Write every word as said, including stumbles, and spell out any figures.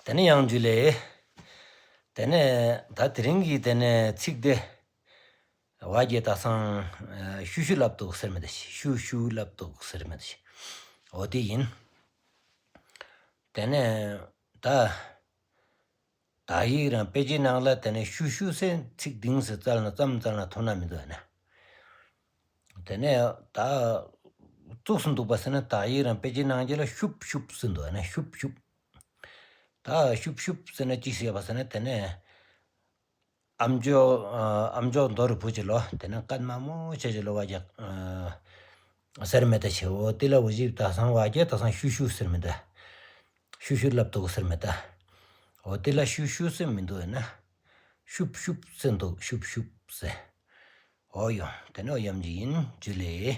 ཏེ་ནེ་ཡང་ཇུ་ལེ། ཏེ་ནེ་ད་དེ་རིང་གི་ཏེ་ནེ་ཚིག་དེ་བ་གེ་ད་སང་ཤུ་ཤུ་ལབ་དུག་ཟེར་མི་དེ་ཤུ་ཤུ་ལབ་དུག་ཟེར་མི་དེ་འོ་དེ་ཨིན། ཏེ་ནེ་ད་དག་ཡིག་རང་དཔེ་ཆའི་ནང་ལ་ཏེ་ནེ་ཤུ་ཤུ་ཟེར་ཚིག་དེ་ནེ་ཙལ་ན་ཙམ་ཙལ་ན་ཐོན་ན་མི་དུག་ཨ་ན། ཏེ་ནེ་ད་ཙུགས་སུ་དུག་པ་ཟེར་ན་དག་ཡིག་རང་དཔེ་ཆའི་ནང་ལ་ཤུབ་ཤུབ་ཟེར་དུག་ཨ་ན་ཤུབ་ཤུབ། ད་ཤུབ་ཤུབ་ཟེར་ན་ཅི་ཟེར་བ་ཟེར་ན་ཏེ་ནེ་ཨམ་ཅོག་ཨ་ཨམ་ཅོག་མདོ་རུ་བུ་ཅིག་ལོ་ཏེ་ནེ་སྐད་མ་མོ་ཆེ་ཅིག་ལོ་བ་གེ་ཟེར་མི་དེ་ཆེ་འོ་དེ་ལ་འོ་ཞིབ་ད་སང་བ་གེ་ད་སང་ཤུ་ཤུ་ཟེར་མི་དེ་ཤུ་ཤུ་ལབ་དུག་ཟེར་མི་དེ་འོ་དེ་ལ་ཤུ་ཤུ་ཟེར་མི་དུག་ཨ་ན་ཤུབ་ཤུབ་ཟེར་དུག་ཤུབ་ཤུབ་ཟེར། འོ་ཡོ་ཏེ་ནེ་འོ་ཡ་ཇུ་ཨིན་ཇུ་ལེ།